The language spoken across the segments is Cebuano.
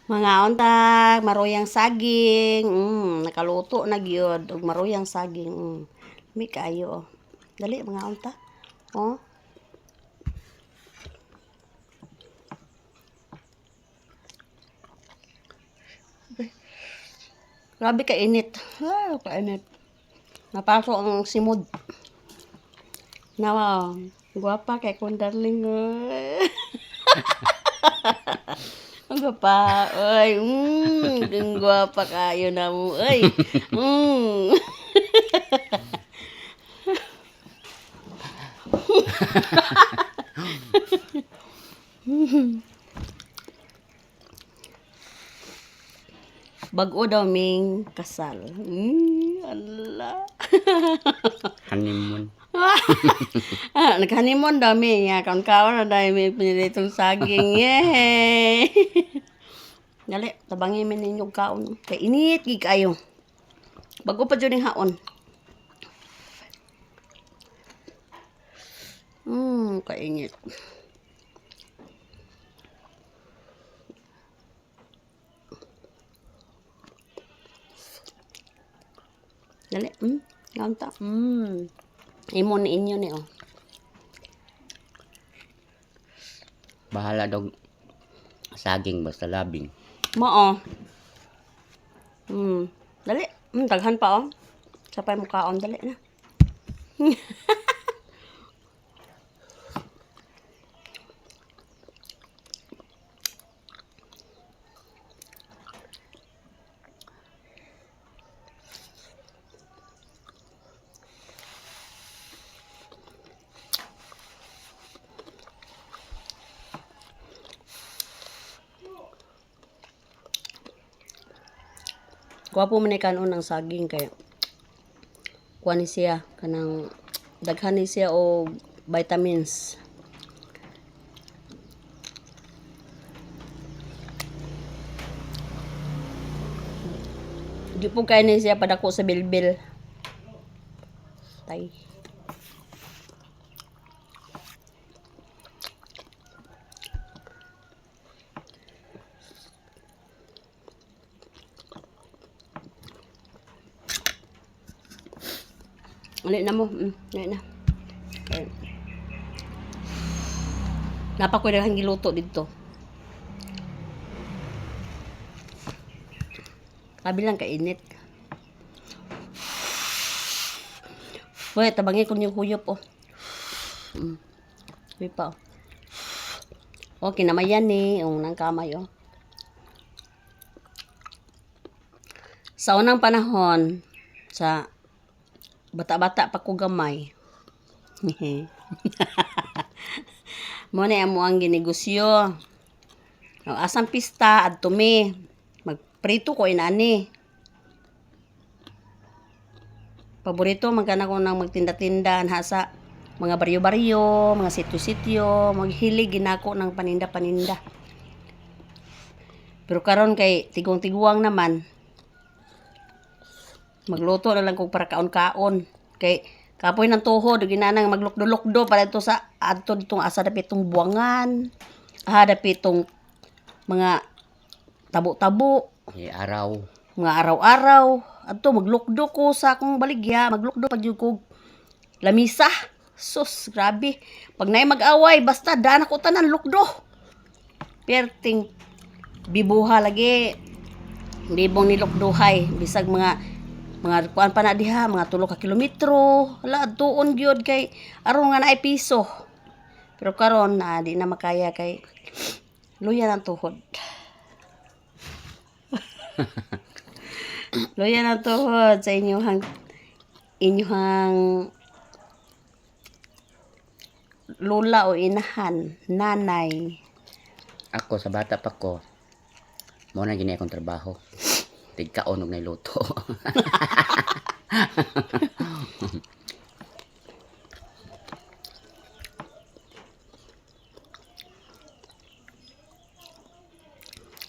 Mga untag, maruyang saging. Nakaluto na gyud og maruyang saging. Mi kaayo, oh. Dali, mga unta. Oh. Grabe ka init. Ay, kainit. Napaso ang simod. Nawa, gwapa kay kong darling. Oy. Ang gwapa. Oy, ang gwapa kayo na mo. Oy. Bag-o daw ming kasal. Ala. Honeymoon. Ah, naghanimon daw mi. Nga, kaon-kaon na dahil may pinilitong saging. Yay! Dali, tabangi mi ninyo kaon. Kay init, gig kayo. Bago pa dyan yung haon. Kainit. Dali, kaon ta. Imo ni inyo ni oh. Bahala dog saging basta labing. Mao. Dali. Daghan pa oh. Sapay mo kaon dali na. Gwapo man ni kanon ng saging kay kuan ni siya kanang daghan ni siya og vitamins. Di po kaya ni siya padako sa bilbil. Tay. Uli na mo. Uli na. Okay. Napa ko daghang giluto dito. Sabi lang kainit. Uy, tabangi ko yung huyop oh. Uy pa oh. Oh, kinamayan ni. Oh, nang kamay oh. Sa unang panahon, sa bata-bata pa ko gamay. Mo na amo ang ginegosyo. Ang asang pista adto mi. Magprito ko inani. Paborito man kana ko nang magtinda-tinda anha sa mga baryo-baryo, mga sityo-sityo, maghilig ginako ng paninda-paninda. Pero karon kay tigong-tiguang naman, magluto na lang kog para kaon-kaon. Kay kapoy ng tuhod, ginanang maglukdo-lukdo para ito sa adto ditong asa dapit tong buwangan. Aha dapit tong mga tabo-tabo, Eh, araw. mga araw-araw. Adto maglukdo ko sa akong baligya, maglukdo pa jud kog lamisa. Sus, grabe. Pag naay mag-away, basta daan ako tanan lukdo. Perting bibuha lagi. Bibong nilukduhay bisag mga kuan pa na diha, mga 3 ka kilometro. Hala, adtuon gyud kay aron nga naay piso. Pero karon na di na makaya kay luya ng tuhod. Luya ng tuhod sa inyong lola o inahan, nanay. Ako sa bata pa ko, mo na gini akong trabaho. Tigkaon og nailuto.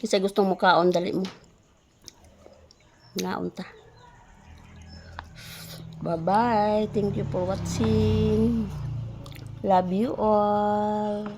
Kasi gustong mukaon, dali mo. Ngaon ta. Bye-bye. Thank you for watching. Love you all.